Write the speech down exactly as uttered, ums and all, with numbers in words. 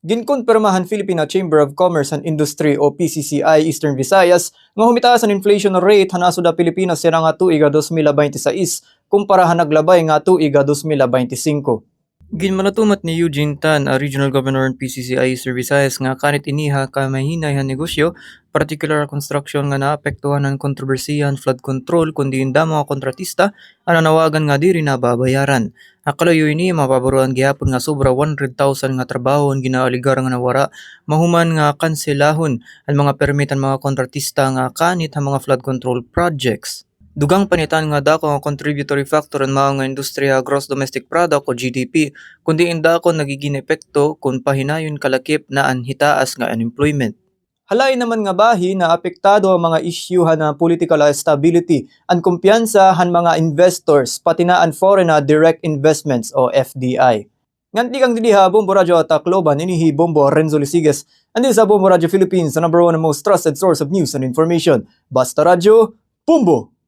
Ginkumpirma han Filipino Chamber of Commerce and Industry o P C C I Eastern Visayas nga humitaas an inflation rate han nasod ha Pilipinas hini nga tuig ha dos mil baynte sais kumpara han naglabay nga tuig ha dos mil baynte singko. Ginmalatumat ni Eugene Tan, a Regional Governor han P C C I Eastern Visayas, nga kanit ini ha kamahinay han negosyo, partikular ha construction, nga naapektuhan han kontrobersiya han flood control, kundi an damo nga kontratista an nanawagan nga diri na babayaran. Ha kalayo ini, mapaburuan gihapon nga sobra one hundred thousand nga trabaho an ginaaligar nga nawara, mahuman nga kanselahon an mga permit han mga kontratista nga kanit ha mga flood control projects. Dugang pa ni Tan nga dako nga contributory factor an mao nga industriya ha gross domestic product o G D P, kundi an dako nagigin epekto kon pahinayon kalakip na an hitaas nga unemployment. Ha lain naman nga bahin, naapektado an mga isyu han political stability, an kumpiyansa han mga investors, pati na an foreign na direct investments o F D I. Ngan tikang didi ha Bombo Radyo Tacloban, ini hi Bombo Renzo Lisiges, and this is Bombo Radyo Philippines, the number one and most trusted source of news and information. Basta Radyo, Bombo!